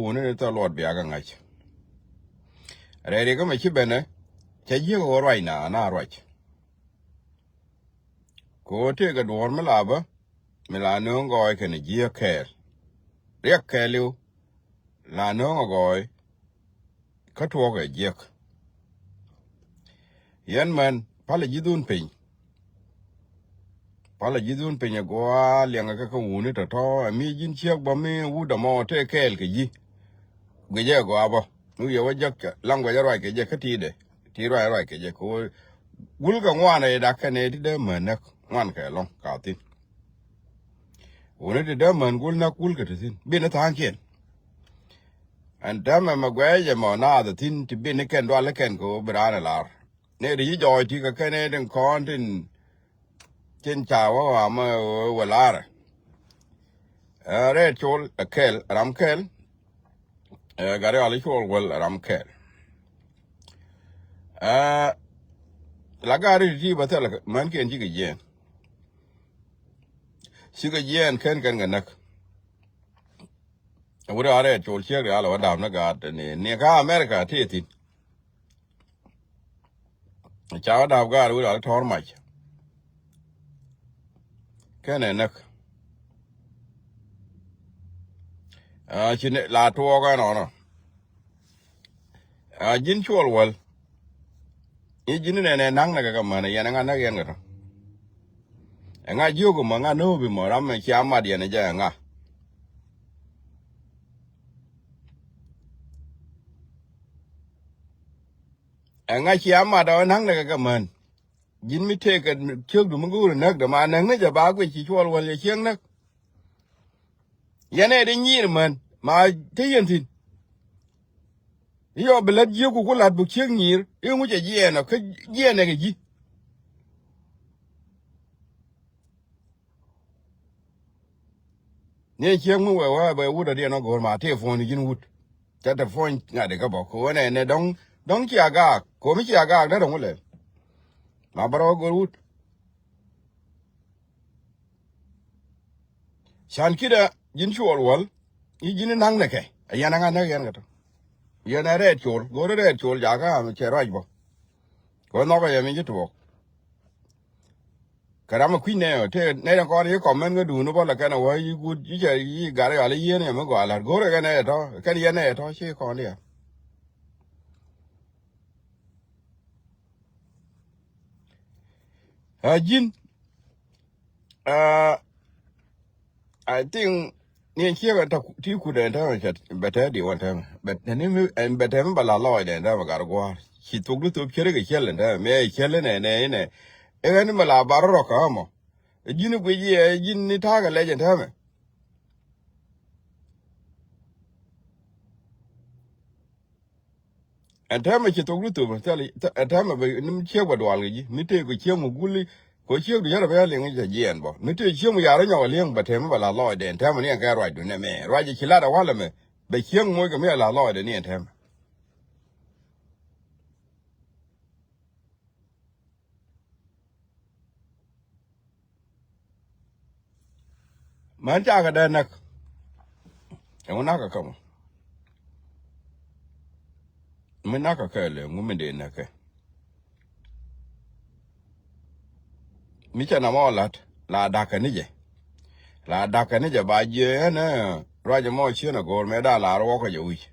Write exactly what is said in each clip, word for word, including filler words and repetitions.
wuni ni thɔ luɔt bia kɛ ŋa̱c. Rɛy riɛk mi ci benɛ cɛ jiäk ɣöö ruacna na ruac. Kɛ ɣöö tëëkɛ duɔ̱ɔ̱r mi la bä mi la nööŋ gɔɔy kɛnɛ jiäk kɛɛl. Riɛk kɛɛliw la nööŋ ɛ gɔɔy kä tuɔɔkɛ jiäk. Yɛn män palɛ ji̱ dhun piny. Palɛ ji̱ dhun piny ɛ gua̱a̱ liɛŋɛ kɛ kä wuni tɔ̱tɔ̱ ɛ mi ji̱n ciek bä mi wut ɛmɔ tëë kɛɛl kɛ ji̱. Guicɛ ɛ gua̱a̱ bä mi wiɛ wä jek language ruac kɛ jɛ kä ti̱i̱dɛ ti ruac ruac kɛ jɛ kɛ wä. Wul kɛ ŋuan ɛ dak kɛnɛ ti dee män näk ŋuan kɛ lɔŋ ka thi̱n. Wuni ti dee män gul näk wul kɛ ti thi̱n bi ni tha̱a̱ŋkiɛn. Ɛn täämɛ mɛ guɛɛcɛ mɔ naath ɛ thi̱n ti bi ni kɛn dual ni kɛn kɛ wä bi raan ɛ lar. Ni ri ji̱ jɔɔc ti kɛ kɛn ɛ tin kɔn tin tin ca wä wa mɛ wä larɛ. Ɛ rɛɛt col ɛ kɛl ram kɛl. Ɛ gari ali col wäl ram kɛl. Ɛ la gari ti ti bä thɛl män kiɛn cikɛ jiɛn. Cikɛ jiɛn kɛn kɛn kɛ näk. Wut a rɛɛt col ciek rial wä dam ni gaat ni ni ka America ti thi̱n. Ca wä dap gaat wi̱i̱ ral tɔ̱r mac. Kɛnɛ näk. Ci la tuɔɔk ɛnɔnɔ. Ji̱n cuɔl wäl. I̱ ji̱n nɛnɛ na̱ŋ nɛ kɛ kɛ män yɛn ɛŋa näk yɛn kɛ tɔ. Ɛŋa jiök mɔ ɛŋa nööpi mɔ ram mɛ cia mat yɛn ɛ jɛ ɛŋa. Ɛŋa cia mat ɔ na̱ŋ nɛ kɛ kɛ män. Ji̱n mi tëëkɛ ciökdu mi go̱o̱ri näk dɛ ma näk ni jɛ ba guic ci cuɔl wäl yɛ cieŋ näk. Yɛn ɛ di nyiir män ma te yɛn thi̱n. I̱ yɔ bi lät jiökku ku la̱t buk cieŋ nyiir i̱ ŋucɛ jiɛɛn ɔ kä jiɛɛn ɛ kɛ ji̱. Ni ciek mi wee wee bɛ wut adiɛn ɔ go̱o̱r ma tëë puɔ̱ny ji̱n wut. Cɛ te puɔ̱ny ŋa̱t ikä bɔ ko̱ wee nɛ nɛ dɔ̱ŋ dɔ̱ŋ cia gaak ko̱ mi cia gaak dee dɔ̱ŋ wulɛ. Ma bä rɔ go̱o̱r wut. Can kidɛ ji̱n cuɔl wäl i̱ ji̱n na̱ŋ nɛ kɛ ɛ yɛn aŋa näk yɛn kɛ tɔ. Yɛn ɛ rɛɛt col go̱o̱r rɛɛt col jakä am cɛ ruac bɔ. Ko̱ nhɔkɛ yɛ mi ji̱ tuɔɔk. Kɛ ram ɛ kui̱ nɛ ɔ tëë nɛ kɔn i̱ kɔm mɛn kä duun i̱ bä lɛ kɛn ɛ wä i̱ guut i̱ cɛ i̱ gat i̱ ɣal i̱ yieen i̱ mi gɔaa la̱t go̱o̱rɛ kɛn ɛ tɔ̱ kɛn yɛn ɛ tɔ̱ ci kɔn diɛ. Ɛ ji̱n ɛ I think ni ɛn ciek ɛ ti kut ɛn täämɛ cɛ bɛ tɛɛ di wän täämɛ bɛ tɛni mi ɛn bɛ tɛɛ mi bɛ la lɔɔcdɛ ɛn täämɛ gat gua̱a̱r ci thok di thop ceri kɛ ciɛl ɛn täämɛ mi ɛ ciɛl ɛn ɛ nɛ ɛn ɛ ɛ ɣän mi la bar rɔ kä mɔ. Ɛ ji̱n guic yɛ ɛ ji̱n ni ta̱a̱ kɛ lɛc ɛn täämɛ. Ɛn täämɛ ci thok di thop thil ɛn täämɛ bɛ ni ciek bɛ dual kɛ ji̱ mi tëë kɛ ciek mi guli. Kɛ ciek du yärɛ bɛ liŋ i̱ cɛ jiɛɛn bɔ mi tëë ciek mi yarä nyɔk ɛ liŋ bɛ tɛmɛ bɛ la lɔɔcdɛ ɛn täämɛ ni ɛn kɛ ruacdu nɛmɛ ruac ɛ ci lat ɛ walɛ mɛ. Bɛ ciek moc kɛ mi ɛ la lɔɔcdɛ ni ɛn täämɛ. Män cakɛ dee näk. Ɛŋu nakä kä mɔ mi nakä kɛ lɛ ŋu mi dee näkɛ. Mi cɛ namɔ lat la dakä ni jɛ. La dakä ni jɛ ba jiɛ ɛn ruacɛ mɔ ciën a go̱o̱r mɛ da lar wä kɛ jɛ wi̱c.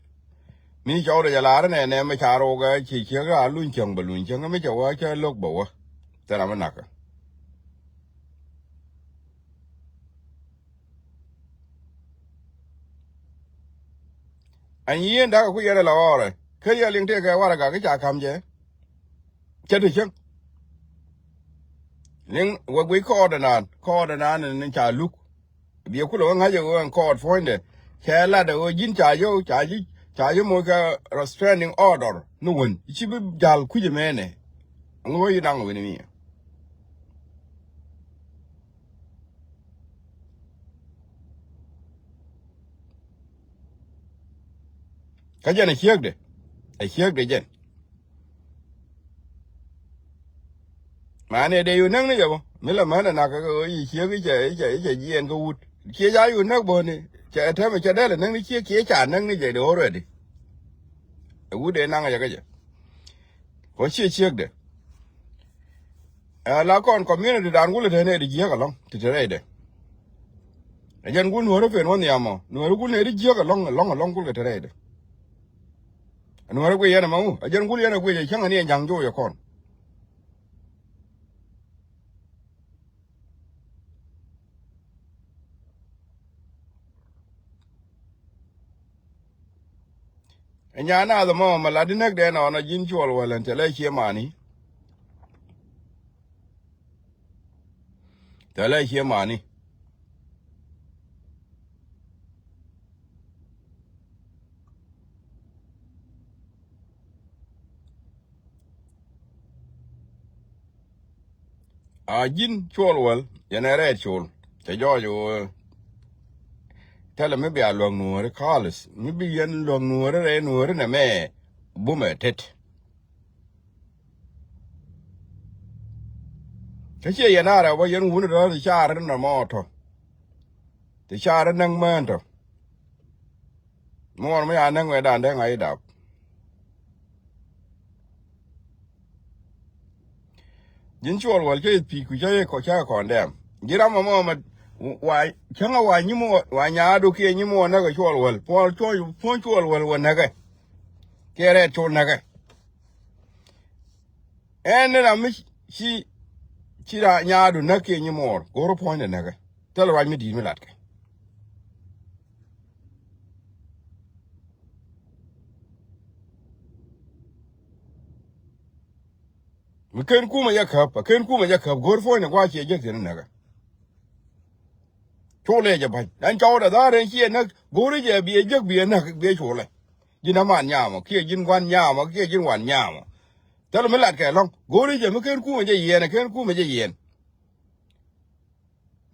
Mi cɔwdɛ jɛ lar nɛ nɛ mi ca rok ɛ ci ciek a luny cäŋ bɛ luny cäŋ mi cɛ wä cä lo̱k bɛ wä. Thil ram mi nakä. Ɛn yieen dakä ku yɛn ɛ la ɣɔrɛ kä yɛ liŋ tëëkɛ warɛ gak i̱ ca ka̱m jɛ. Cä ti cäŋ. Liŋ wek guic kɔɔt ɛnan kɔɔt ɛnan ni ca luk. Biɛ kulɛ wä ŋa̱c ɛ ɣöö ɛn kɔɔt puɔ̱nydɛ cɛ lat ɛ ɣöö ji̱n ca yio̱w ca ji̱ ca ji̱ moc kɛ restraining order ni wän ci bi ja̱l kui̱c ɛmɛnɛ. Ŋo̱o̱c i̱ daŋ wi̱ni mi. Kä jɛn ɛ ciekdɛ ɛ ciekdɛ jɛn. Manɛ dee yu näk ni jɛ bä mi la mänɛ nak kä ɣöö yi ciek i̱ cɛ i̱ cɛ i̱ cɛ jiɛɛn kä wut. Ciɛ ca yuk näk bäni. Cɛ tɛmɛ cɛ dɛl näk ni ciɛ kiɛ ca näk ni jɛ de already. Ɛ wut dee naŋ jɛ kä jɛ. Kɔ ciɛ ciek de. Ɛ la kɔn community dan gulɛ te nɛ di jiäk alɔŋ ti te rɛy de. Ɛ jɛn gul nuɔri pen wä nhiam ɔ nuɔri gul nɛ di jiäk alɔŋ alɔŋ alɔŋ gul kɛ te rɛy de. Nuɔri gui yɛn ɛ ma wu ɛ jɛn gul yɛn ɛ gui jɛ cäŋ ani ɛ ja̱ŋ joc ɛ kɔn. Ɛ nyan nath ɛmɔ mɛ lat di näk dee nɔnɔ ji̱n cuɔl wäl ɛn thilɛ cie mani. Thilɛ cie mani. A ji̱n cuɔl wäl yɛn ɛ rɛɛt col cɛ jɔɔc ɣöö. Tɛlɛ mi bia luäk nuɔ̱ɔ̱ri kalis mi bi yɛn luäk nuɔ̱ɔ̱ri rɛy nuɔ̱ɔ̱ri nɛ mɛ bumɛ tet. Kä ciɛ yɛn a rɛw bä yɛn wuni tɔ ti caari nɔmɔ tɔ. Ti caari näk mään tɔ. Mi ŋuɔn mi ya näk mɛ dan dee ŋa̱c dap. Ji̱n cuɔl wäl cä i̱ thi̱i̱k ku cä i̱ kɔ cä i̱ kɔn dɛm. Ji̱ ram mɔ mɔ mɛ wa cäŋä wa nyi mɔ wa nyaadu kiɛ nyi mɔ näk cuɔl wäl puɔ̱n cuɔl puɔ̱n cuɔl wäl wä näkɛ. Kiɛ rɛɛt col näkɛ. Ɛn ni ram mi ci ci ra nyaadu näk kiɛ nyi mɔɔr go̱r puɔ̱nydɛ näkɛ. Thil ruac mi di̱i̱t mi latkɛ. Mi ken kumɛ jɛ käp a ken kumɛ jɛ käp go̱r puɔ̱nydɛ gua̱a̱c ciɛ jek thi̱n näkɛ. Culɛ jɛ ba̱ny dan cɔwdɛ dha̱a̱r en ciɛ näk go̱ri jɛ biɛ jek biɛ näk biɛ culɛ. Ji̱n aman nyamɔ kiɛ ji̱n gua̱n nyamɔ kiɛ ji̱n wan nyamɔ. Thil mi latkɛ lɔ̱ŋ go̱ri jɛ mi ken kumɛ jɛ yiɛn ɛ ken kumɛ jɛ yiɛn.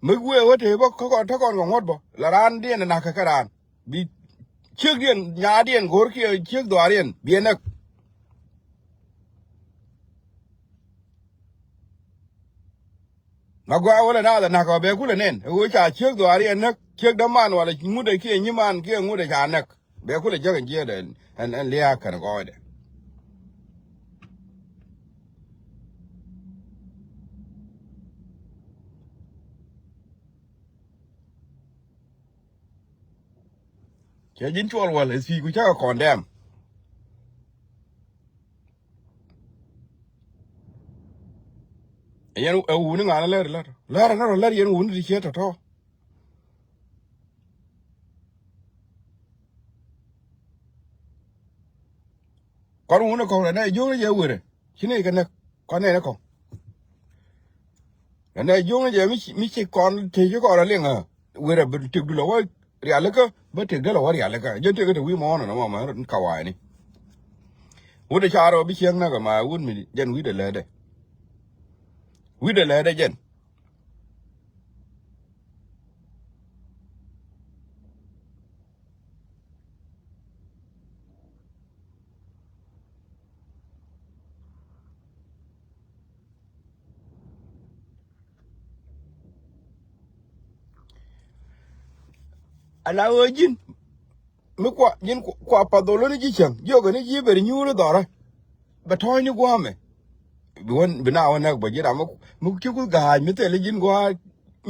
Mi wee wä te bä kä kɔn te kɔn kɛ ŋuɔ̱t bä la raan diɛn nak kɛ kɛ raan bi ciek diɛn nyaa diɛn go̱r kiɛ ciek dhuaar diɛn biɛ näk. Ma gɔaa wälɛ naath ɛ na̱k ɛ bɛ kulɛ nɛn ɛ ɣöö ca ciek dhuaar yɛ näk ciek däman walɛ ŋut ɛ kiɛ nyiman kiɛ ŋut ɛ ca näk. Bɛ kulɛ jäk ɛn jiɛɛdɛ ɛn ɛn lia̱a̱k kɛn gɔɔydɛ. Cɛ ji̱n cuɔl wäl ɛ thi̱i̱k ku cakɛ kɔndɛm. Yɛn ɛ wuni ŋa̱n lɛr lɛr lɛr ɛ nɔrɔ lɛr yɛn wuni ti ciet tɔ̱tɔ̱. Kɔn wuni kɔn rɛ nɛ jiök ni jɛ werɛ ci ni kɛ näk kɔn nɛn kɔn. Kɛ nɛ jiök ni jɛ mi ci kɔn te ci kɔn rɛ liŋ ɛ werɛ bi tik du lɔ wä rialikä bä tik dee lɔ wä rialikä jɛ tik te wi̱i̱ mɔɔn nɔ mɔ mɛ kawaini. Wut ɛ ca rɔ bi cieŋ näk ɛ ma wut mi jɛn wi̱i̱dɛ lɛɛdɛ. Wi̱i̱dɛ lɛɛdɛ jɛn. Ala ɣöö ji̱n mi kua ji̱n kua path dhol ni ji̱ cäŋ jiökɛ ni ji̱ ber nyuur dhɔrä. Bɛ tɔ̱ɔ̱ny ni gua̱a̱mɛ. Bi wä bi na wä näk bä ji̱ ram mi ci kuth ga̱a̱c mi thil ji̱n gua̱a̱c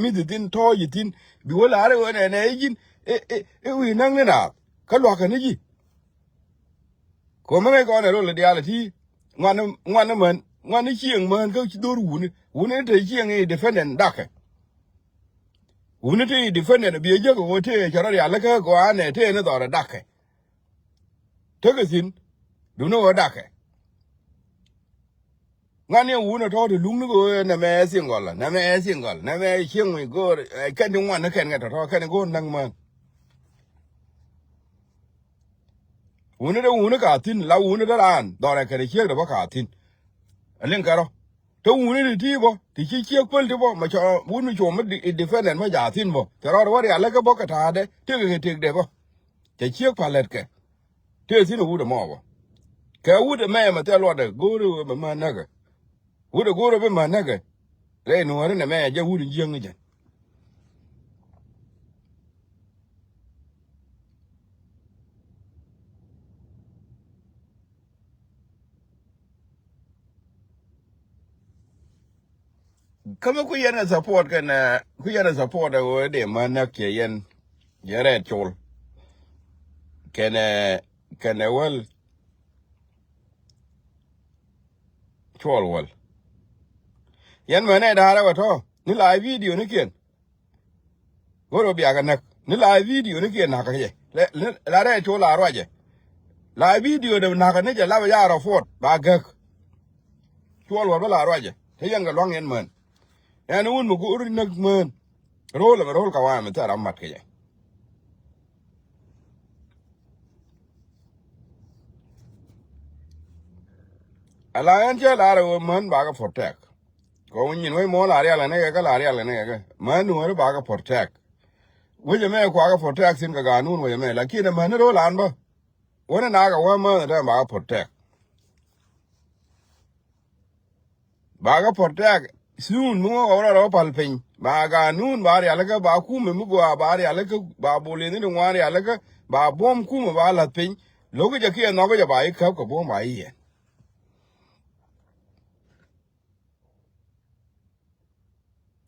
mi thi thi̱n tɔ̱ɔ̱c thi̱n bi wä la̱r i̱ ɣöö nɛnɛ i̱ ji̱n i̱ wi̱i̱ näk ni naath kä lua̱kä ni ji̱. Kɛ ɣöö mi ŋäc kɔn ɛ rol i̱ diaal ɛ ti ŋuan ŋuan män ŋuan cieŋ män kä ci dho̱r wuni wuni te cieŋ i̱ defendant dakɛ. Wuni te i̱ defendant bi ɛ jäk ɛ ɣöö te cɛ rɔ rialikä gɔaa nɛ te ni dhɔr ɛ dakɛ. Tekɛ thi̱n duni ɣöö dakɛ. Ŋani wun ɛ tɔ̱ ti luŋni kɛ ɣöö nɛmɛ ɛ single nɛmɛ ɛ single nɛmɛ ɛ cieŋ mi go̱o̱r ɛ kɛn ti ŋuan ni kɛn kɛ tɔ̱tɔ̱ kɛn go̱o̱r näk mään. Wuni te wuni ka thi̱n la wuni te raan dhɔrɛ kɛn ciek te bä ka thi̱n. Ɛ liŋ kɛ rɔ. Te wuni ti ti bä ti ci ciek päl ti bä mɛ cɔ wuni com mi defendant mɛ ja thi̱n bä cɛ rɔɔd wä rialikä bä kɛ ta̱a̱dɛ tekɛ kɛ tekdɛ bä. Cɛ ciek pa̱l lɛtkɛ. Tëë thi̱n ɛ wut ɛmɔ bä kɛ wut ɛmɛ mɛ thil luɔtdɛ go̱o̱ri mɛ män näkɛ. Wut ɛ go̱o̱ri bi män näkɛ. Rɛy nuɔ̱ɔ̱ri nɛmɛ jɛ wut in jiäŋ ni jɛn. Kä mi ku yɛn ɛ support kɛnɛ, ku yɛn ɛ support ɛ ɣöö dee män näk cɛ yɛn, yɛn rɛɛt col. Kɛnɛ, kɛnɛ wäl cuɔl wäl. Yɛn män ɛ da̱a̱r ɛ wä tɔ̱ ni la video ni kiɛn. Go̱r ɔ biakɛ näk ni la video ni kiɛ nakä jɛ. La rɛɛ cu la ruacɛ. La video dee nakä ni jɛ lapɛ ya rɔ puɔt ba gäk. Cuɔl wä bä la ruacɛ te yɛn kɛ luaŋ yɛn män. Ɛn wun mi go̱r näk män. Ro̱l ɛmɛ ro̱l ka wa ɛmɛ thɛr amat kɛ jɛ. Ala ɛn cɛ la rɛ wä män bakɛ protect. Kɔn nyin wec mɔ la rial kɛ ni kɛ, kɛ la rial kɛ ni kɛ kɛ. Män ni wä ri bakɛ protect. Wec ɛmɛ kuakɛ protect thin kɛ ganun wec ɛmɛ. Lakin ɛ män ni ro̱l an bä. Wä ni nakɛ wä män ni tɛm bakɛ protect. Bakɛ protect. Soon mi wä kɛ wä rɔ pal piny. Ba ganun ba rial kɛ, ba kumɛ mi gua ba rial kɛ, ba bolini ni ŋuan rial kɛ, ba buɔm kumɛ ba lath piny. Lo̱k jɛ kiɛ nhɔk jɛ ba ikäp kɛ buɔm ba iyiɛn.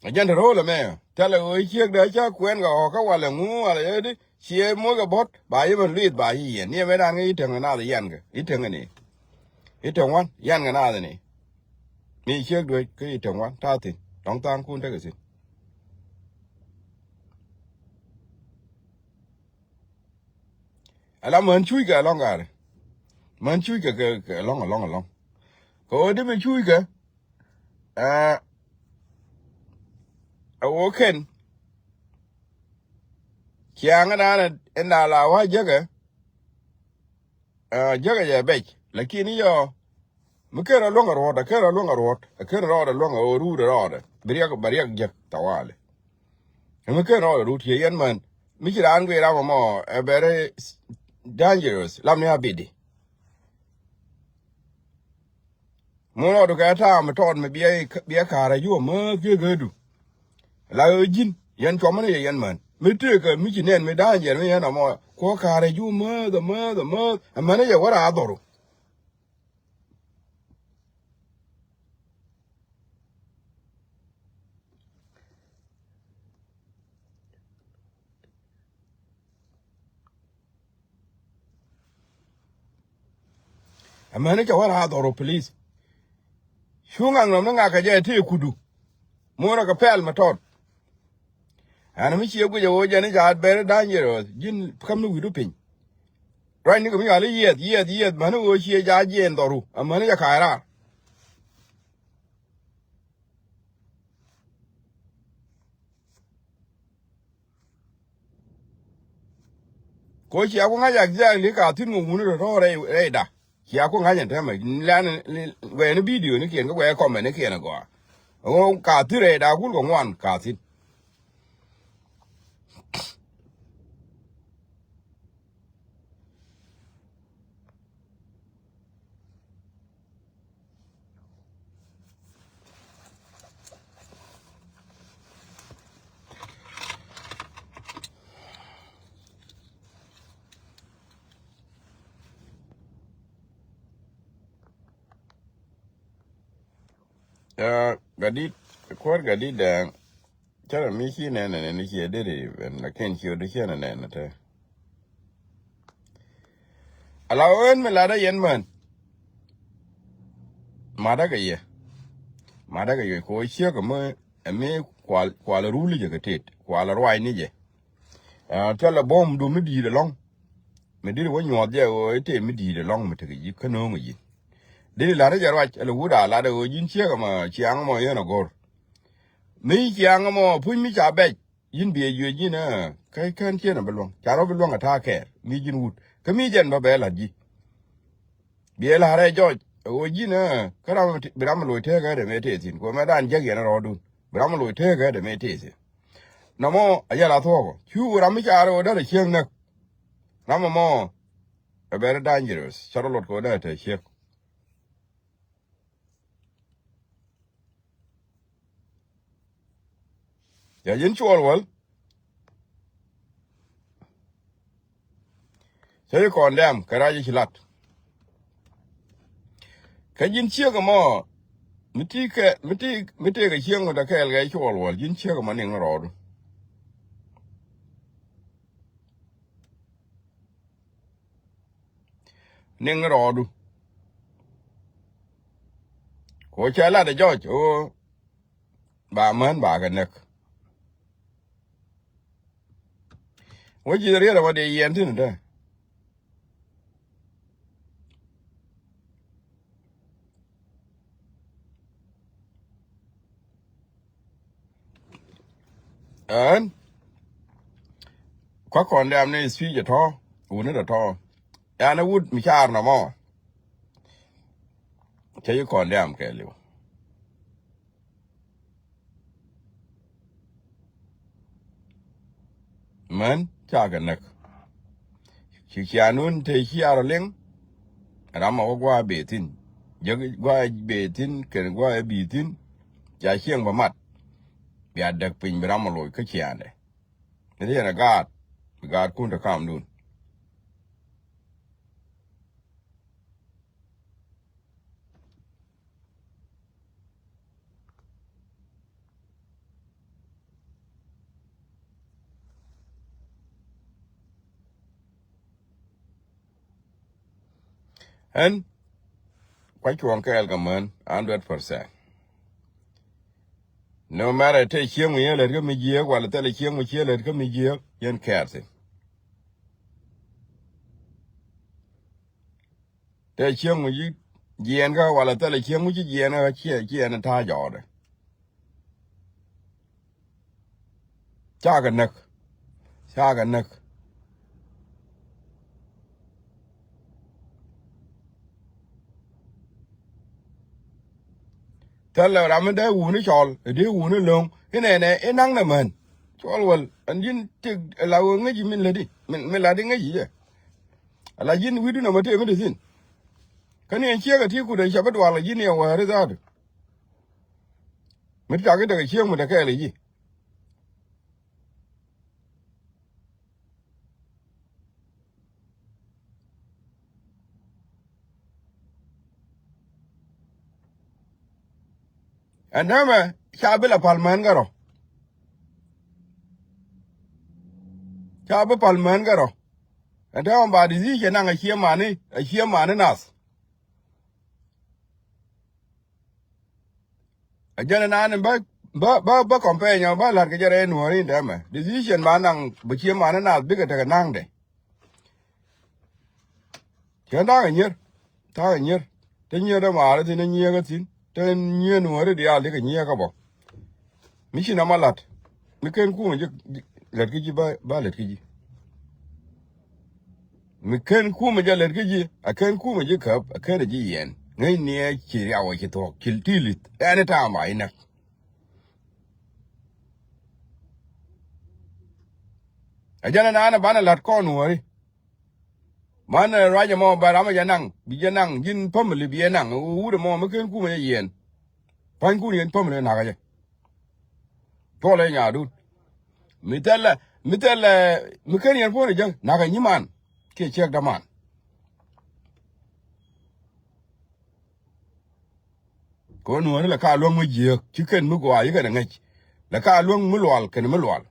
A jɛn te ro̱o̱l ɛmɛ thilɛ ɣöö ciek dee ca kuɛn kɛ ɣɔ̱kä walɛ ŋu walɛ yee di ciɛ moc kɛ buɔ̱t ba yemɛn luith ba ci yiɛn ni ɛmɛ dan kä i̱ teŋ kɛ naath yian kɛ i̱ teŋ kɛ ni. I̱ teŋ wan yian kɛ naath ni. Mi ciek duec kä i̱ teŋ wan ta̱a̱ thi̱n tɔ̱ŋ tha̱a̱ŋ kun tekɛ thi̱n. Ala män cuc kɛ alɔŋ gaari. Män cuc kɛ kɛ alɔŋ alɔŋ alɔŋ. Kɛ ɣöö di mi cuc kɛ ɛ ɣöö kɛn ciaŋä daanɛ in da̱a̱ la wa jäkɛ. Ɛ jäkɛ jɛ bɛc lakin yɔ mi ken rɔ luäŋ a ruɔ̱t a ken rɔ luäŋ a ruɔ̱t a ken rɔɔdɛ luäŋ a ɣöö ruut a rɔɔdɛ bi riɛk bɛ riɛk jäk tawali. Ɛmɛ ken rɔɔdɛ rut yɛ yɛn män mi ci raan guiy ram ɛmɔ ɛ very dangerous lam ni a bidi. Mun rɔɔdu kɛ ta̱a̱ mi tɔɔt mi biɛ ka̱rɛ ju ɛmääth kiɛ gäädu. La ɣöö ji̱n yɛn cuɔmä ni yɛ yɛn män mi tëëkä mi ci nɛn mi da̱a̱n jɛn mi yɛn ɛmɔ kuɔ ka̱rɛ ju ɛmääth ɛmääth ɛmääth ɛmän ni yɛ wä raar dhɔru. Amäni cɛ wä raar dhɔr ɔ, please. Cu ŋaŋ nɔm ni ŋakä jɛ ti kudu. Muɔrä kɛ pɛl mɛ tɔt. Ɛn mi ciɛ guic ɛ ɣöö jɛn i̱ ca bɛr i̱ da̱ny jɛ rɔɔth ji̱n käm ni wi̱du piny. Ruacni kɛ mi yual i̱ yiɛth yiɛth yiɛth mäni ɣöö ciɛ ca jiɛɛn dhɔru amäni jɛ ka̱a̱c raar. Ko cia ku ŋa̱c exactly ka thi̱n ŋuŋ wuni tɔ̱tɔ̱ rɛy rɛyda. Cia ku ŋa̱c ɛn tɛmɛ lɛn guɛɛni video ni kiɛn kä guɛɛ comment ni kiɛn agɔaa. Ŋuŋ ka thi̱n rɛyda kul kɛ ŋuan ka thi̱n. Ɛ, gadit, kuäär gadit dɛ. Cä rɔ mi ci nɛn nɛn ni ciɛ deri ben lakin ci odi ciɛ nɛn nɛn te. Ala ɣöö ɛn mi latdä yɛn män. Matdä kɛ yɛ. Matdä kɛ yɛ kɛ ɣöö ciek ɛmɛ ɛmi kual kual ruli jɛ kɛ tet kual ruacni jɛ. Ɛ, thilɛ buɔ̱m dum ni di̱i̱t ɛlɔ̱ŋ. Mi di̱t wä nyuɔth jɛ ɣöö i̱ tëë mi di̱i̱t ɛlɔ̱ŋ mi tekɛ ji̱ kä nööŋ ɛ ji̱n. Di̱t i̱ la̱t jɛ ruac ɛlɛ wut a lat ɛ ɣöö ji̱n ciek ɛmɔ ciaŋ ɛmɔ yɛn ɛ go̱r. Mi ciaŋ ɛmɔ puc mi ca bɛc. Yïn biɛ juëc yïn ɛ kä kän ciën ɛ bi luäŋ ca rɔ bi luäŋ ɛ ta̱a̱ kɛɛr mi ji̱n wut kä mi jɛn bä bɛ la̱t ji̱. Biɛ la̱r ɛ jɔc ɛ ɣöö ji̱n ɛ kä ram bi ram ɛ loc tëëk ɛ dee mëë tëë thi̱n kuɛ mɛ dan jäk yɛn ɛ rɔɔdun bi ram ɛ loc tëëk ɛ dee mëë tëë thi̱n. Nɔmɔ a yɛl a thuɔ̱k ɔ cu ram mi ca rɛ ɣöö dee rɛ ciek näk. Ram ɛmɔ ɛ very dangerous ca rɔ luɔt kɛ ɣöö dee tɛ ciek. Ya ji̱n cuɔl wäl. Cä ji̱ kɔn dɛm kɛ rac i̱ ci lat. Kä ji̱n ciek ɛmɔ Mi ti kɛ, mi ti, mi ti kɛ cieŋ mi dee kɛɛl kɛ cuɔl wäl, ji̱n ciek ma niŋ rɔɔdu. Niŋ rɔɔdu. Ko cɛ lat ɛ jɔc, o, ba män ba kɛ näk. Wä ji̱ riet ɛ wä dee yɛn thi̱n dee. Ɛn kua kɔn dɛm ni speech ɛ tɔ̱, wuni dɛ tɔ̱. Ɛn ɛ wut mi car nɔmɔ. Cɛ yi kɔn dɛm kɛɛliw. Män ca kɛ näk. Ci ciaanun te ci a rɔ liŋ. Ram a wä gua̱a̱ bee thi̱n. Jek gua̱a̱ bee thi̱n kɛn gua̱a̱ bi thi̱n. Ca cieŋ bä mat. Bia däk piny bi ram a loc kä ciaandɛ. Ni ti yɛn a gaat. Bi gaatkun te kamdun. Ɛn kua cuɔ̱ŋ kɛɛl kɛ män hundred percent. No matter te cieŋ wi̱i̱ lät kä mi jiääk wala thilɛ cieŋ wi̱i̱ ciɛ lät kä mi jiääk yɛn kɛɛr thi̱n. Te cieŋ wi̱i̱ ci jiɛɛn kä wala thilɛ cieŋ wi̱i̱ ci jiɛɛn kä ciɛ ciɛɛn ta̱a̱ jɔɔdɛ. Cakɛ näk. Cakɛ näk. Thilɛ ram mi dee wuni cɔl, dee wuni lo̱ŋ. Inɛnɛ inaŋ nɛ män. Cɔl wäl ɛn ji̱n tik la wä ŋäci min läti min, min lati ŋäci jɛ. Ala ji̱n wi̱du nɔmɔ tëë mi ti thi̱n. Kä ni ɛn ciek ɛ ti kut ɛn cɛ bi dual ɛ ji̱n ni ɛ wäri dhaadu. Mi ti tak i̱ tekɛ cieŋ mi te kɛɛl i̱ ji̱. Ɛn täämɛ ca bi la pal män kärɔ. Ca bi pal män kärɔ. Ɛn täämɛ ba decision naŋ a cie mani, a cie mani nath. A jɛn ɛnan bä, bä, bä, bä campaign ɔ bä la̱t kɛ jɛ rɛy nuɔ̱ɔ̱ri in dɛmɛ. Decision ba naŋ bä cie mani nath bikɛ tekɛ naŋdɛ. Cɛ ta̱a̱ kɛ nyier, ta̱a̱ kɛ nyier. Te nyier dee maari thi̱n, te nyier kä thi̱n. Te nyier nuɔ̱ɔ̱ri diaal ti kɛ nyier kä bä. Mi ci nɔmɔ la̱t. Mi ken kumɛ ji̱, ji̱, lät kä ji̱ ba, ba lät kä ji̱. Mi ken kumɛ jɛ lät kä ji̱, a ken kumɛ ji̱ käp, a ken a ji̱ yɛn. Ŋäcni ɛ ci riaw ɛ ci thuɔ̱k, ci ti̱i̱ li̱th. Ɛn i̱ ta̱a̱ ma inäk. A jɛn ɛnan ɛ banɛ la̱t kɔn nuɔ̱ɔ̱ri. Manɛ ruacɛ mɔ ba ramɛ jɛ naŋ, bi jɛ naŋ, ji̱n family bi jɛ naŋ, wut ɛmɔ mi ken kumɛ jɛ yɛn. Pa̱nykun yɛn family nakä jɛ. Tuɔlɛ nyaadun. Mi thɛlɛ, mi thɛlɛ, mi ken yɛn puɔ̱n ɛ jäŋ, nakä nyiman. Kiɛ ciek däman. Kɛ ɣöö nuɔ̱ɔ̱ri lɛ ka luäŋ mi jiääk, ci kɛn mi gɔaa yi kɛn ɛ ŋäc. Lɛ ka luäŋ mi lual kɛn mi lual.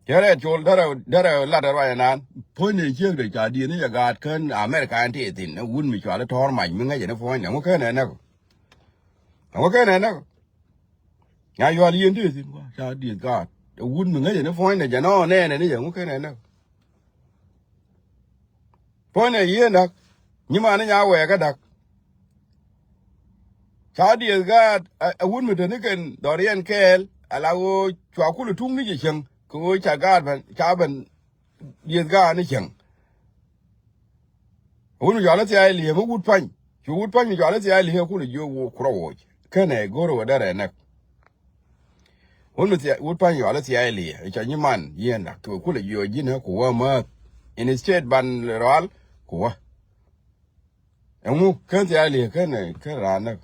Cɛ rɛɛt col derɛ, derɛ lat ruac ɛnan. Puɔ̱ny ni ciek de ca dieth ni jɛ gaat kän America ɛn ti thi̱n. Ɛ wut mi cuali tɔ̱ɔ̱r mac mi ŋäcɛ ni puɔ̱ny ni ɛŋu kɛn ɛ näk. Ɛŋu kɛn ɛ näk. Nya yual yien ti thi̱n kua ca dieth gaat. Ɛ wut mi ŋäcɛ ni puɔ̱ny ni jɛ nɔ nɛɛnɛ ni jɛ ɛŋu kɛn ɛ näk. Puɔ̱nydɛ yieen da̱k. Nyimaani nya wɛɛkä da̱k. Ca dieth gaat a, a wut mi te ni kɛn dhɔriɛn kɛɛl, ala ɣöö cua kulɛ tuŋ ni jɛ cieŋ, kɛ ɣöö ca gaat ben, ca ben dieth gaat ni cieŋ. A wut mi cɔal i̱ Thia Liee mi wut pa̱ny. Cu wut pa̱ny mi cɔal i̱ Thia Liee kulɛ jiök wä kurɔ woc. Kenɛ go̱r wä derɛ näk. Wut mi thia, wut pa̱ny yual i̱ Thia Liee, i̱ ca nyiman, yieen dak, tuɔɔk kulɛ jiɔɔk ji̱n ɛ ku wä määth. Instead ban rual, ku wä. Ɛŋu, ken Thia Liee, ken, ken raan näk.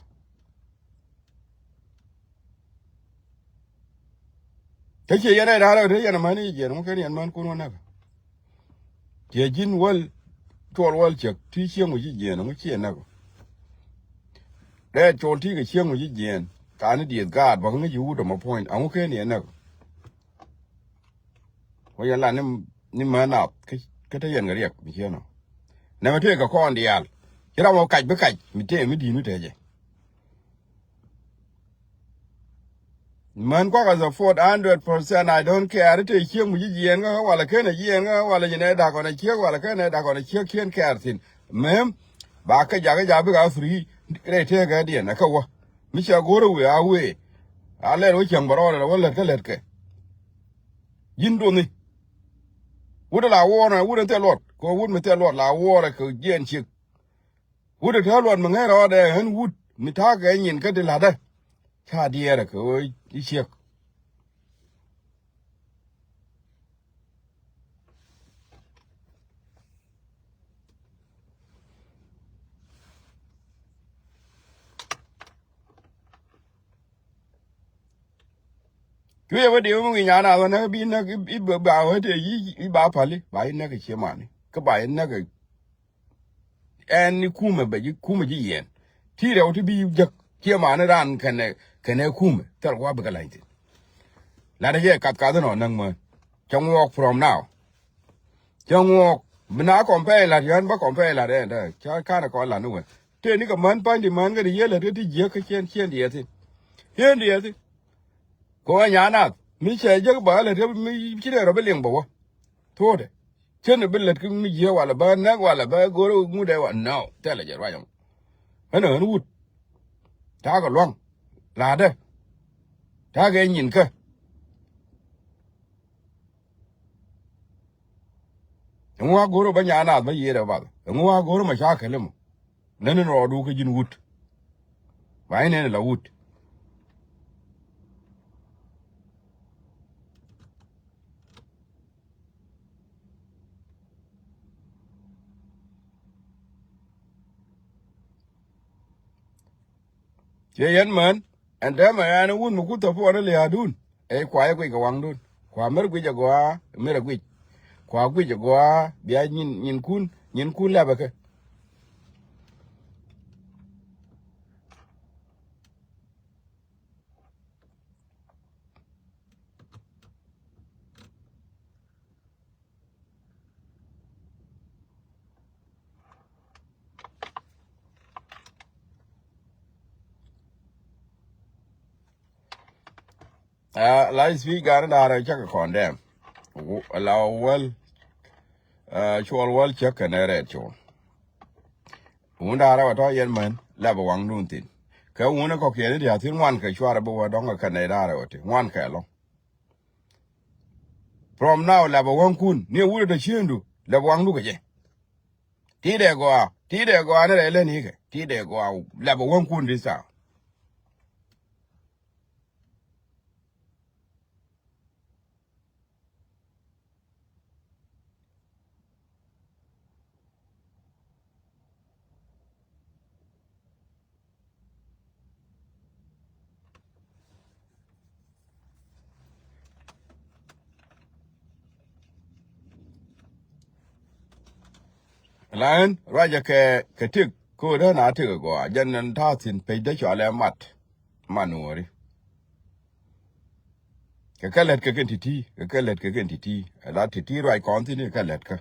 Kä ciɛ yɛn ɛ raan näk, te yɛn män i̱ jiɛn, ŋu ken yɛn män kun wä näk. Ciɛ ji̱n wäl, Cuɔl wäl ciek ti cieŋ wi̱c ji̱ jiɛɛn, ɛŋu ciɛ näk ɔ? Dee cɔl ti kɛ cieŋ wi̱c ji̱ jiɛɛn, kani dieth gaat bä kä ŋäc i̱ wut ɔmɔ puɔ̱ny, ɛŋu ken yɛ näk ɔ? Wä yɛn la ni, ni män nath kä, kä te yɛn kɛ riɛk mi cieen ɔ. Nɛmɛ tëë kɛ kɔn diaal. Ci ram ɔ kac bi kac mi tëë mi di̱i̱t mi tëë jɛ. Män kuak as a four hundred percent, I don't care. Tëë cieŋ mi ci jiɛɛn kä walɛ ken a jiɛɛn kä walɛ ci nɛ dak ɔn a ciek walɛ ken a dak ɔn a ciek cien care thi̱n. Mem ba kä jakä jakä bik a free. Rɛy tëë kɛ diɛn a kä wä. Mi cɛ go̱r a wee a wee. A lɛr wä cieŋ bɛ rɔɔdɛ wä lät kä lät kɛ. Ji̱n doni. Wut la wuɔrɛ, wut in thil luɔt. Kɛ wut mi thil luɔt la wuɔrɛ kɛ jiɛn ciek. Wut in thil luɔt mi ŋäc rɔɔdɛ ɣän wut mi ta̱a̱ kɛ nyin kä ti la̱tdä. Ca diɛɛrɛ kɛ ɣöö i̱ ciek. Cuɛ wä diw mi wi̱i̱ nyan a wä näk bi näk i̱ ba wä te i̱ ba pali ba i̱ näk i̱ ciemani kä ba i̱ näk i̱. Ɛn i̱ kumɛ bɛ ji̱ kumɛ ji̱ yɛn ti rɛw ti bi jek ciemani ran kɛnɛ kɛnɛ kumɛ thil wa bikɛ lany thin. Lat i̱ jɛ kath kath inɔ näk män cɛ ŋuɔɔk from now. Cä ŋuɔɔk bi na kɔmpɛɛl lat yɔ̱n bä kɔmpɛɛl lat ɛn dä cä kanɛ kɔn lat ni wɛ. Tëë ni kɛ män pa̱ny di män kä di yiee lät kä ti jiäk kä ciɛn ciɛn diɛɛthi. Ciɛn diɛɛthi. Kɛ wä nyan nath mi cɛ jek bä lät kä mi ci dee rɔ bi liŋ bä wä. Thuɔ̱ɔ̱dɛ. Cän bi lät kä mi jiäk walɛ bä näk walɛ bä go̱r ŋut ɛ wa nɔ thɛlɛ jɛ ruac ɔmɔ. Ɣän ɣän wut. Ta̱a̱ kɛ lua̱ŋ. La̱tdä. Ta̱a̱ kɛ nyin kä. Ɛŋu a go̱r bä nyan nath bä yiëëdɛ bath ɛŋu a go̱r ma ca kɛl mɔ. Nɛn in rɔɔdu kä ji̱n wut. Ba in nɛn in la wut. Ciɛ yɛn män ɛn tɛmɛ ɛn wun mi kuth thɔpuɔn in lia̱a̱dun. Ɛ kua yɛ guic kɛ waŋdun kua mer guic agɔaa mer aguic. Kua guic agɔaa bia nyin nyinkun nyinkun lɛpɛ kɛ. Aa, la i̱ thiec gani da̱rɛ cakɛ kɔn dɛm. Wu-, la wäl, aa, cuɔl wäl cäk kɛnɛ rɛɛt cuɔl. Wun da̱rɛ wä tɔ yɛn män lapɛ waŋdun thi̱n. Kɛ wun ɛ kɔkiɛn i̱ dia̱a̱ thi̱n ŋuan kɛ cuarɛ bi wä dɔ̱ŋ kɛ kɛnɛ da̱rɛ wä ti ŋuan kɛ ɛlɔ̱ŋ. From now lapɛ wäŋkun ni ɛ wut ɛ tɔ ciëŋdu lapɛ waŋdu kɛ jɛ. Ti dee gɔaa ti dee gɔaa ni rɛy leni kɛ ti dee gɔaa lapɛ wäŋkun this time. La̱a̱n ruacɛ kɛ kɛ tik ko̱o̱dä na tik agɔaa jɛn nɛn ta̱a̱ thi̱n pecdä cɔalɛ mat. Man nuɔɔri. Kɛ kɛ lät kɛ kɛn ti̱ti̱ kɛ kɛ lät kɛ kɛn ti̱ti̱. Ɛ la ti̱ti̱ ruac kɔn thi̱n kɛ lät kä.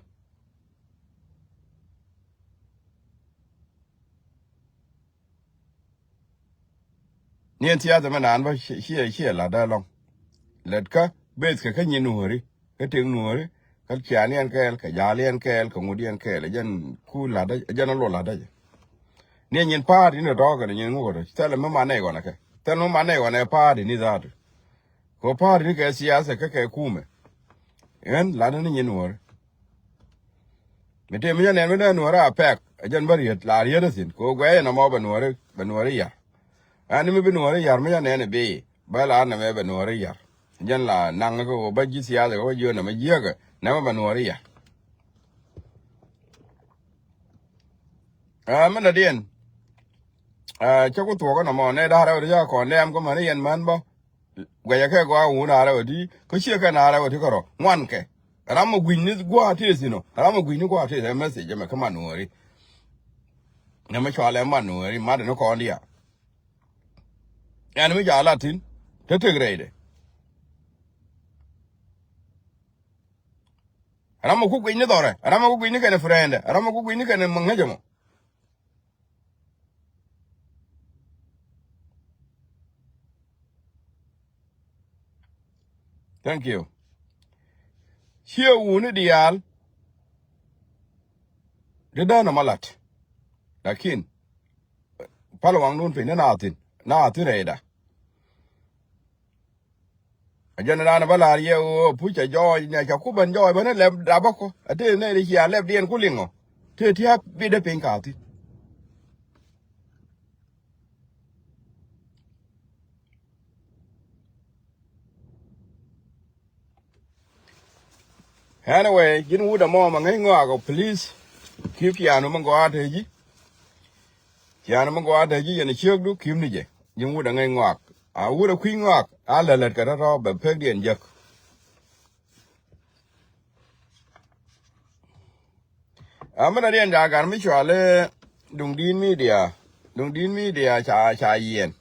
Ni ɛn thiath ɛmɛ naan bä ciɛ ciɛ la̱t dee lɔ̱ŋ. Lät kä beth kɛ kä nyin nuɔɔri. Kä tëk nuɔɔri kä ciaani ɛn kɛɛl kɛ ja̱a̱li ɛn kɛɛl kɛ ŋut ɛn kɛɛl ɛ jɛn ku la̱t dee ɛ jɛn ɛ luɔ la̱t dee jɛ. Ni ɛ nyin pa̱a̱t in ɛ tɔ̱ɔ̱k kɛn ɛ nyin ŋuk ɛ tɔ̱ thilɛ mi man nɛy ɣɔn ɛ kɛ thilɛ mi man nɛy ɣɔn ɛ pa̱a̱t in i̱ dhaatu. Kɛ pa̱a̱t in kɛ siasa kä kɛ kumɛ. Ɣän la̱t ni nyin nuɔɔri. Mi tëë mi jɛ nɛn mi dee nuɔɔri a pɛk ɛ jɛn bä riet la riet ɛ thi̱n kɛ ɣöö guɛy ɛn ɛmɔ bɛ nuɔɔri bɛ nuɔɔri yar. Ɛn mi bi nuɔɔri yar mi jɛ nɛn ɛ bi bä la nɛmɛ bɛ nuɔɔri yar. Jɛn la naŋ kɛ ɣöö bä ji̱ thiath kɛ bä ji̱ ɣän ɛmɛ jiäkɛ nɛmɛ bɛ nuɔɔri yar. Ɛ mi nɛ diɛn. Ɛ cä ku thuɔk ɛn ɛmɔ nɛ da̱rɛ wä ti cä kɔn dɛm kä mäni yɛn män bä. Guɛcɛ kɛ gɔaa wun a rɛw ɛ ti kä ciɛ kɛn a rɛw ɛ ti kärɔ ŋuan kɛ. Ram mi gui̱ny ni gua̱a̱th tëë thi̱n ɔ. Ram mi gui̱ny ni gua̱a̱th tëë thi̱n ɛ message ɛmɛ kä man nuɔɔri. Nɛ mi cɔal ɛ man nuɔɔri mat ni kɔn diaal. Ɛn mi ca lat thi̱n te tek rɛydɛ. Ram mi ku gui̱ny ni dhɔrɛ, ram mi ku gui̱ny ni kɛn friendɛ, ram mi ku gui̱ny ni kɛn mi ŋäcɛ mɔ. Thank you. Ciɛ wuni diaal. Di däänä ma lat. Lakin pal waŋdun piny ni na thi̱n, na thi̱n rɛyda. A jɛn raan bä la̱r yɛ ɣöö puc a jɔɔc, nia ca ku ben jɔɔc bä ni lɛp dapä kɔ. A tëë nɛy ti cia lɛpdiɛn ku liŋɔ. Tëë tia̱a̱p bidä piny ka thi̱n. Anyway, ji̱n wut ɛmɔ ma ŋäc ŋɔak ɔ, please. Keep ciaanu mi gɔaa te ji̱. Ciaanu mi gɔaa te ji̱ yɛn ciökdu keep ni jɛ. Ji̱n wut ɛ ŋäc ŋɔak. A wut ɛ kui̱ ŋɔak a lät lät kɛ tɔ̱tɔ̱ bɛ pekdiɛn jek. A mi dɔ̱diɛn ja̱ gar mi cuali Duŋdi̱i̱t Media. Duŋdi̱i̱t Media ca, ca yiɛn.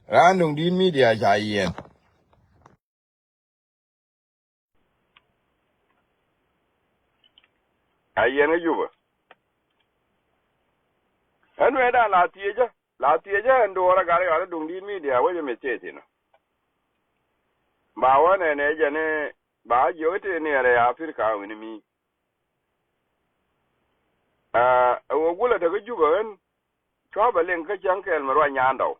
Raan Duŋdi̱i̱t Media ca yiɛn. A yiɛn kä Jubɛ. Ɛn wee da̱a̱n la thiecä, la thiecä ɛn duɔɔrä gat yɔal i̱ Duŋdi̱i̱t Media wec ɛmɛ thiec thi̱n ɔ. Ba wä nɛnɛ jɛn i̱ ba jiök i̱ tëë niɛɛrɛ ya Africa wi̱ni mi. Ɛ ɣöö gulɛ tekä Jubɛ ɣän cua bɛ liŋ kä cäŋ kɛɛl mi ruac nyandɔw.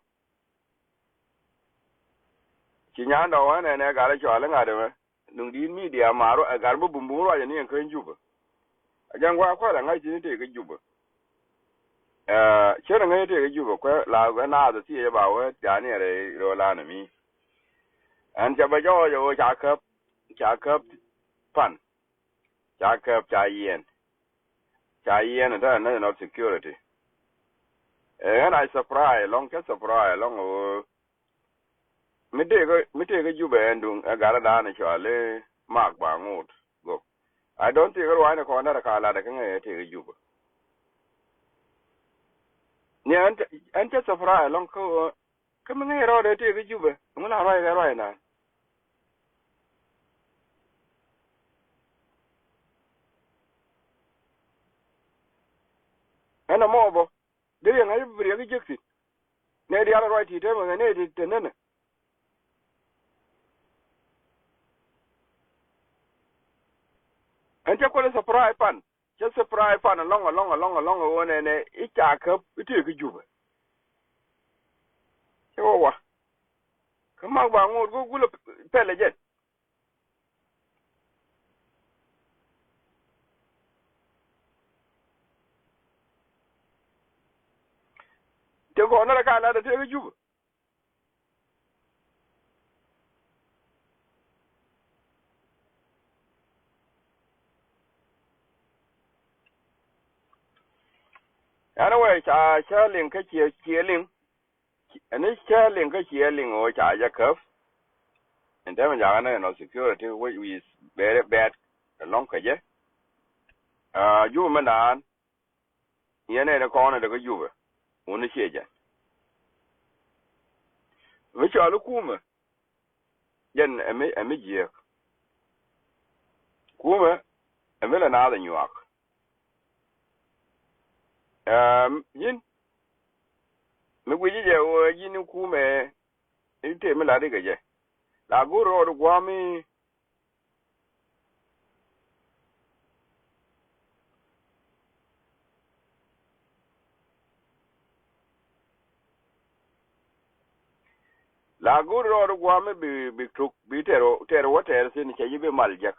Ci nyandɔw ɣän ɛn ɛ gat i̱ cɔal i̱ ŋa̱t ɛmɛ Duŋdi̱i̱t Media ma ruac ɛ gat mi bumbum ruac ɛn i̱ ɛn kä Jubɛ. Ɛ jɛn gua̱a̱ kua̱l ɛ ŋa̱c thi̱n i̱ tëë kä Jubɛ. Ɛ cien ɛ ŋäc i̱ tëë kä Jubɛ kuɛ la ɛ naath ɛ thiecä ba wä ca niɛɛrɛ rööl an ɛmi. Ɛn cɛ bɛ jɔɔc ɛ ɣöö ca käp, ca käp pan. Ca käp ca yiɛn. Ca yiɛn ɛ te national security. Ɛ ɣän a surprise lɔŋ, cä surprise lɔŋ ɛ ɣöö mi tëëkä, mi tëëkä Jubɛ ɛn duŋ ɛ gatdä da̱a̱n ɛ cɔal i̱ Mak Baŋot Gok. I don't think ruaacni kɔn derɛ ka latdɛ kä ŋäc ɛ tëëkä Jubɛ. Ni ɛn cä, ɛn cä surprise lɔŋ kä ɣöö kä mi ŋäc rɔɔdɛ tëëkä Jubɛ ɛŋu la ruac kɛ ruac naan. Ɛn ɛmɔ bä dee yɛ ŋa̱c bi riɛk i̱ jek thi̱n. Nɛ diaal ruac ti̱i̱t te mɛ nɛ ti te nänä. Ɛn cä kuäl i̱ surprise pan, cä surprise pan alɔŋ alɔŋ alɔŋ alɔŋ ɛ ɣöö nɛnɛ i̱ ca käp i̱ tëëk i̱ Jubɛ. Cä wä wa kä Mak Baŋot go̱o̱k gulɛ pɛl ɛ jɛn. Te gɔ̱r närɛ ka lat ɛ tëëk i̱ Jubɛ. Anyway, ca cä liŋ kä ciɛ, ciɛ liŋ. Ɛn i̱ cä liŋ kä ciɛ liŋ ɣöö ca jɛ käp. Ɛn tɛmɛ jakä ni nɔ security which is very bad. Ɛlɔ̱ŋ kä jɛ. Aa, Jubɛ mi naan. Yɛn ɛn kɔn in te kä Jubɛ wun ni ciɛ jɛn. Mi cɔal i̱ kumɛ jɛn ɛmi, ɛmi jiääk. Kumɛ ɛmi lɛ naath ɛ nyuak. Ɛɛ, ji̱n mi guic i̱ jɛ ɣöö ji̱n i̱ kumɛ i̱ tëë mi la̱t i̱ kɛ jɛ la go̱r rɔɔd i̱ gua̱a̱m i̱ la go̱o̱r rɔɔd gua̱a̱m mi bi, bi tuk bi tɛr, tɛr wä tɛr thi̱n cɛ ji̱ bi mal jek.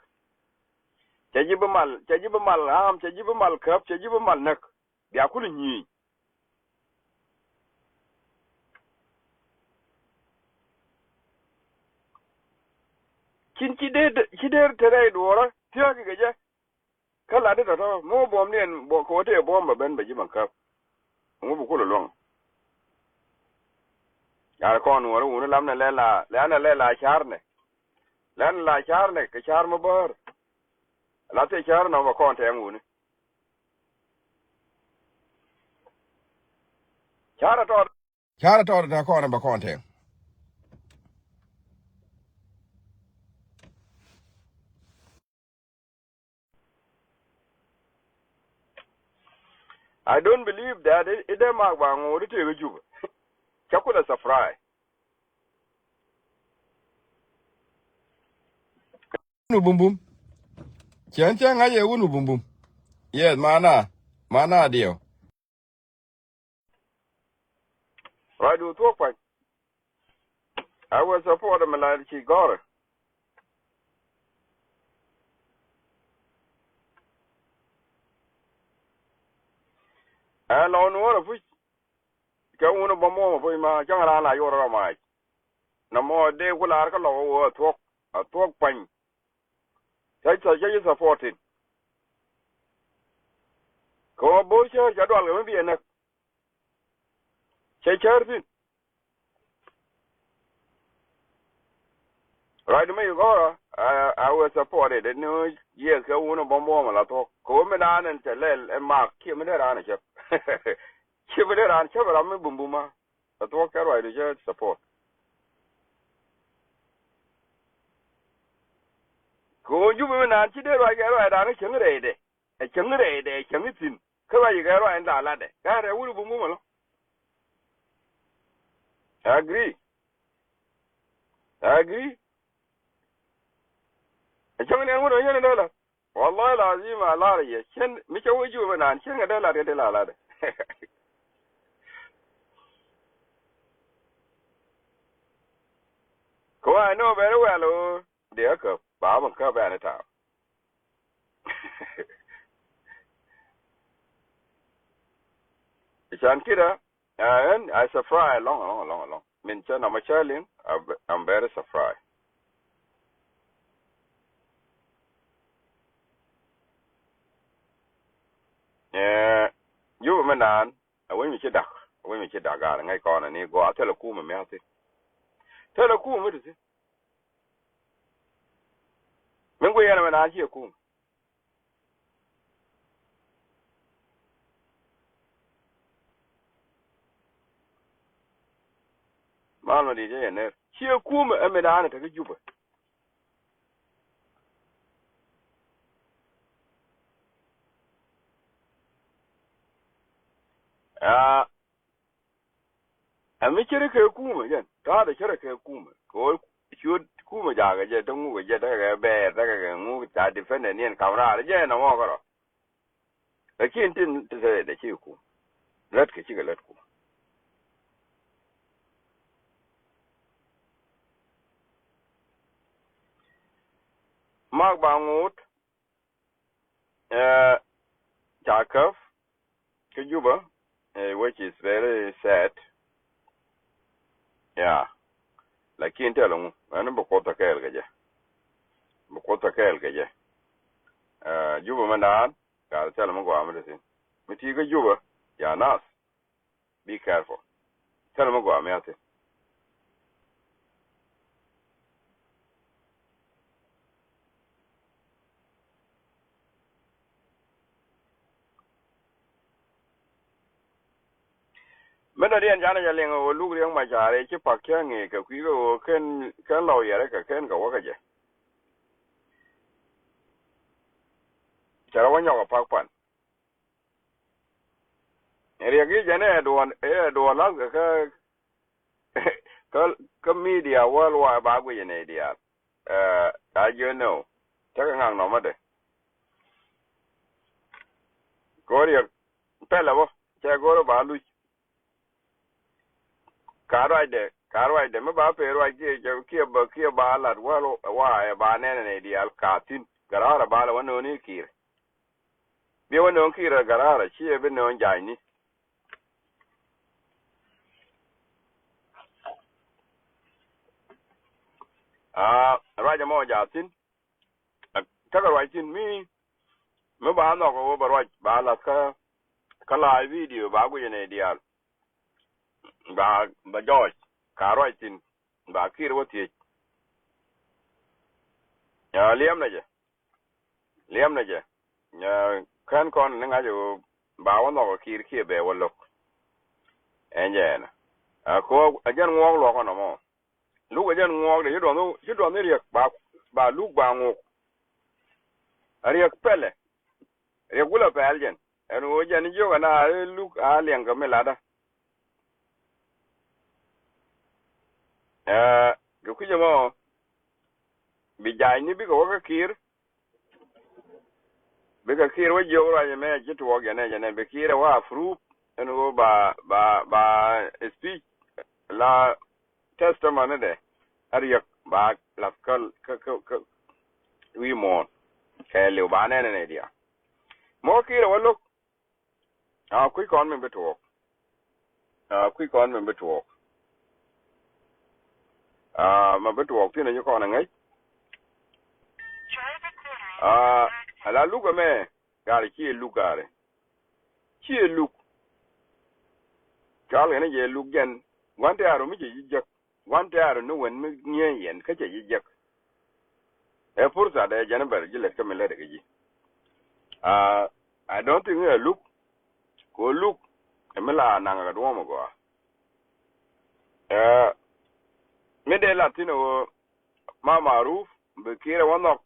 Cɛ ji̱ bi mal, cɛ ji̱ bi mal ɣa̱a̱m, cɛ ji̱ bi mal käp, cɛ ji̱ bi mal näk. Bia kul nyi̱i̱c. Cin ci der, ci der te rɛy duɔ̱ɔ̱rä thiääk kɛ jɛ. Kä latdi tɔ̱tɔ̱ mi wä buɔ̱mdiɛn kɛ wä tëë buɔ̱m bɛ ben bɛ ji̱ bɛ käp. Ŋu bi kulɛ luäŋ. Car kɔn wä ri wuni lamnɛ lɛ la, lɛnɛ lɛ la carnɛ. Lɛn la ca̱r nɛ kɛ ca̱r mi bäär. La thil ca̱r nɔmɔ kɔn tɛŋ wuni. Ca̱r a tɔt. Ca̱r a tɔt a kɔn bɛ kɔn tɛŋ. I don't believe that. It, it dee mak ba ŋo̱o̱r itek Juba. Ca kulɛ surprise. Wun bumbum. Cɛn cɛ ŋa̱c yɛ wun bumbum. Yes, mana, mana diɛw. Ruacdu thuɔ̱k pa̱ny. I will support mi la ci gɔ̱rä. Ɛn lɔ nuɔ̱ɔ̱r apuc. Kɛ wun bä muɔ̱ɔ̱m apuc ma cäŋ raan la yuɔr rɔ maac. Nɔmɔ dee ku laar kä lɔk a wä a thuɔ̱k, a thuɔ̱k pa̱ny. Cä, cä, cä ji̱ supported. Kɛ ɣöö bo̱o̱r cäär ca dual kɛ mi biɛ näk. Cä cäär thi̱n. Ruacdu mi gɔ̱rä, I, I will support it. Ni ɣöö yes kɛ wun a bɔm bɔm a la thuɔ̱k. Kɛ ɣöö mi daan ɛn cɛ lɛl ɛ mak kiɛ mi dee raan ɛ cäp. Kiɛ mi dee raan cäp ɛ ram mi bumbum a. Ɛ thuɔ̱k cä ruacdu cä support. Kɛ ɣöö Jubɛ mi naan ci dee ruac kɛ ruacdan kä cäŋ rɛydɛ. Ɛ cäŋ rɛydɛ, ɛ cäŋ thi̱n. Kä ruac kɛ ruac in la latdɛ. Kä rɛy wut bumbu mɛ lɔ. I agree. I agree. Ɛ cäŋ ni ɛn wut ɛ yɛn in dee lat. Wallahi lazim a lar yɛ cien mi cɛ wä Jubɛ naan cien kɛ dee lat kɛ dee la lat. Kɛ wa nɔ bɛ rɛ wɛl o dee kä ba mɛ kä bɛ ni taw. Can kida. Ɛn I surprise along, along, along, along. Min cä nɔmɔ cä liŋ, I'm very surprised. Ɛɛ, Jubɛ mi naan, a wec mi ci dak, a wec mi ci dak gal ŋäc kɔn ani gɔaa thilɛ kumɛ mi a thi̱n. Thilɛ kumɛ ti thi̱n. Min guiyɛn mi naan ci ɛ kumɛ. Mal ma di jɛ yɛ ner ciɛ kumɛ ɛ mi daanɛ te kä Jubɛ. Aa, ɛ mi cärɛ kɛ kumɛ jɛn ta̱a̱dɛ cärɛ kɛ kumɛ kɛ ɣöö ciöt kumɛ jakä jɛ te ŋukɛ jɛ tekɛ kɛ bɛɛr tekɛ kɛ ŋuk ca defendant niɛn kam raar jɛ nɔmɔ kärɔ. Lakin tin ti te dɛ ci kum. Lät kɛ cikɛ lät kum. Mak ba ŋut, eh, ca käp kä Jubɛ, eh, which is very sad. Yeah. Lakin tɛl ŋu ɛn bi Kuoth a kɛɛl kɛ jɛ. Bi Kuoth a kɛɛl kɛ jɛ. Eh, Jubɛ mɛ naan. Gal thil mi gɔaa mi te thi̱n mi ti kä Jubɛ. Ya nath, be careful. Thil mi gɔaa mi a thi̱n. Mi dɔ̱diɛn canɛ jɛ liŋ ɣöö luk Riɛk Macar ëë ci pak cä ŋëë kɛ kui̱ kä ɣöö ken, ken lɔw yɛrɛ kɛ ken kɛ wä kä jɛ. Cɛ rɔ wä nyɔk ɛ pak pan. Riɛk i̱ jɛn ɛ duɔl, ɛ duɔl la̱th kɛ kä, kä, kä media worldwide ba guic ɛ nɛy diaal. Ɛ, a jiö nɛ ɣöö tekɛ ŋaknɔmä dee. Kɛ ɣöö Riɛk pɛlɛ bä cɛ go̱o̱rä ba luc. Ka ruacdɛ, ka ruacdɛ mi ba pee ruac kiɛ, kiɛ ba, kiɛ ba lat wäl wa ɛ ba nɛnɛ nɛy diaal ka thi̱n. Garaarä ba lɛ wä nööni Kiir. Bi wä nööŋ Kiir ɛ garaarä ciɛ bi nööŋ ja̱a̱cni. Aa, ruac ɛmɔ ja̱a̱ thi̱n. Tekɛ ruac thi̱n mi, mi ba nhɔk ɛ wä bɛ ruac ba lath kä, kä live video ba guic ɛ nɛy diaal. Ba, ba jɔɔc ka ruac thi̱n ba Kiir wä thiec. Ɛ, liɛm nɛ jɛ. Liɛm nɛ jɛ. Ɛ, kän kɔn ni ŋa̱c ɛ ɣöö ba wä nhɔk ɛ Kiir kiɛ bɛ wä lo̱k. Ɛn jɛ ɛnɛ. Ɛ, kɛ ɣöö ɛ jɛn ŋuɔɔk luɔk ɔnɔ mɔ. Luk ɛ jɛn ŋuɔɔk dee ci duɔth, ci duɔth ni riɛk ba, ba luk ba ŋuk. Ɛ riɛk pɛlɛ. Riɛk wulɛ pɛl jɛn. Ɛn ɣöö jɛn jiök ɛn a luk a liɛŋ kɛ mi latdä. Ɛ, kɛ kui̱c ɛmɔ, bi ja̱a̱cni bikɛ wä kä Kiir, bikɛ Kiir wä jiök ruac ɛmɛ ci tuɔɔk jɛn ɛ jɛn ɛ, bi Kiir ɛ wä approve ɛn ɣöö ba, ba, ba speech la testimony dɛ a riɛk ba lath kä, kä, kä, kä wi̱i̱ muɔ̱ɔ̱n kɛ liw ba nɛn ɛn ɛ diaal. Mɔ Kiir ɛ wä lo̱k. A kui̱ kɔn mi bi tuɔɔk. A kui̱ kɔn mi bi tuɔɔk. A ma bi tuɔɔk thi̱n a ci kɔn a ŋäc. A ala luk ɛmɛ, gaari ciɛ luk gaari. Ciɛ luk. Cɔal kɛn jɛ luk jɛn. Gua̱n tɛ̈r mi cɛ ji̱ jek. Gua̱n tɛ̈r ni wen mi ŋi̱eec yɛn kä cɛ ji̱ jek. Ɛ pursa dɛ jɛn bɛr ji̱ lät kä mi lät kä ji̱. A, I don't think ɛ luk. Kɛ ɣöö luk ɛ mi la naŋ kɛ duɔ̱ɔ̱m ɛ gɔaa. Ɛ, mi dee lat thi̱n ɛ ɣöö ma Maruf bi Kiir ɛ wä nhɔk.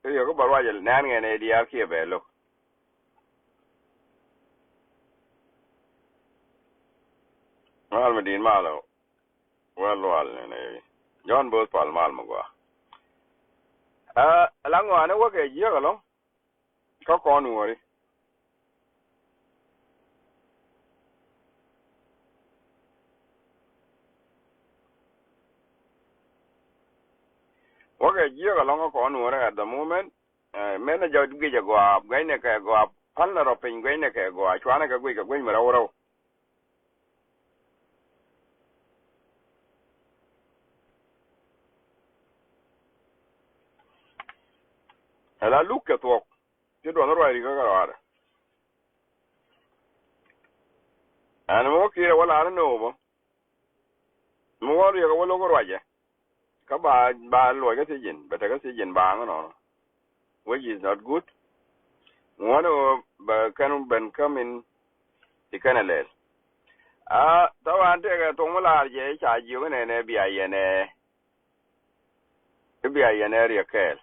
I̱ yɛ kä bä ruac ɛ nɛn ŋɛn ɛ diaal kiɛ bɛ lo̱k. Mal mi di̱i̱t mal ɔ. Wä lual ni ni John Both Pal mal mi gɔaa. Ɛ, la ŋɔaani wä kɛ jiäk ɛlɔ̱ŋ. Kä kɔn nuɔri. Wä kɛ jiäk ɛlɔ̱ŋ kä kɔn nuɔri at the moment. Ɛ, mɛn ɛ jɔt guic ɛ gɔaa, guɛcnɛ kɛ gɔaa, pälnɛ rɔ piny guɛcnɛ kɛ gɔaa, cuanɛ kɛ guic kɛ guic mi rɛw rɛw. Ɛ la luk kɛ thuɔk, ci duɔth ruac rikä kɛ rɔaadɛ. Ɛn mi wä Kiir ɛ wä lar ni nööbä. Mi wä riɛk ɛ wä lo̱k ruacɛ. Kä ba, ba luɔc kä thiec ji̱n, bɛ tek kä thiec ji̱n baaŋ nɔnɔ. Which is not good. Ŋuɔ̱n ɛ wä bɛ kɛn ben kä min ti kɛn ɛ lɛl. A, thawan tëëkɛ thuɔ̱ŋ mi laar jɛ ca jiök inɛnɛ bia yɛn ɛ. I̱ bia yɛn ɛ riɛk kɛɛl.